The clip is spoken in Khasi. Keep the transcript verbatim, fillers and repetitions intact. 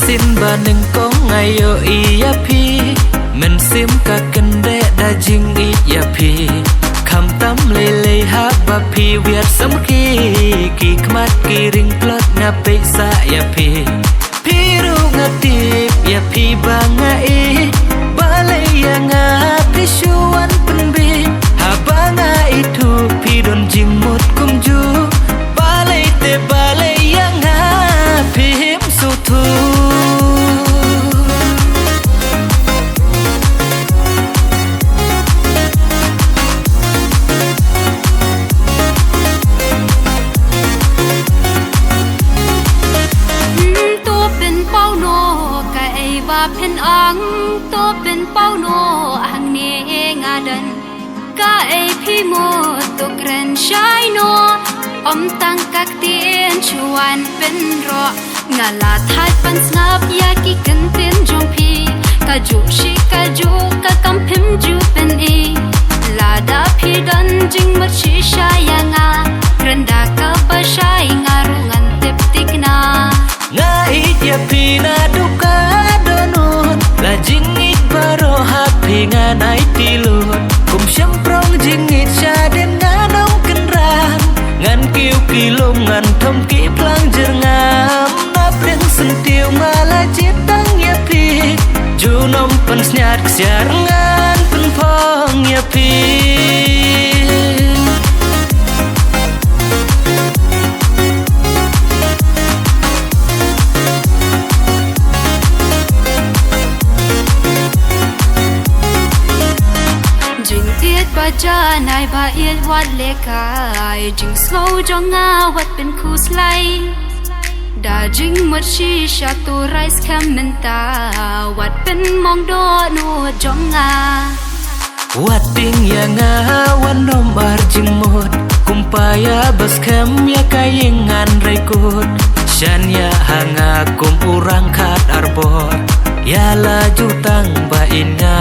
Sien ba nyngkong nga ïohi ïa phi, mynsiem ka kyndeh da jingïeit ïa phi. Khamtam lei lei haba phi wiar samrkhie, ki khmat ki ring tlot nga peit sah ïa phi. Phi ruh nga tip ïa phi ba nga ïeit, balei ïa nga phi shu wan pynbiej? Haba nga ithuh phi don jingmut kumjuh, balei te balei ïa nga phim sngewthuh? To pynpaw noh kaei ba phin ong, to pynpaw noh hangne nga don. Kaei phi mut to kren shai noh, ym tang ka ktien shu wan pynroh. Nga la thait ban sngap ïa ki kyntien jong phi, kajuh shi kajuh ka kam phim ju pyni. Lada phi don jingmut shisha ïa nga, kren da kaba shai, nga ruh ngan tip thikna. Nga ïeit ïa phi naduh ka dohnud, la jingïeit baroh ha phi ngan aiti lut. Kum shymprong jingïeit shadien ngan ym kynran, ngan kiew ki lum ngan thom ki phlang jyrngam. Na pdeng syntiew nga la jied tang ïa phi, junom pynsngiat ksiar ngan pynphong ïa phi. Jingïeit ba janai ba ïeit wat lehkai, jingsngew jong nga wat pynkhuslai. Da jingmut shisha to rai skhem mynta, wat pynmong dohnud jong nga. Wat tieng ïa nga, wat nym ar jingmut. Kum paia ba skhem ïa ka ïing ngan rai kut. Shaniah ha nga kum u rangkhmat arbor. Ïa la jutang ba in nga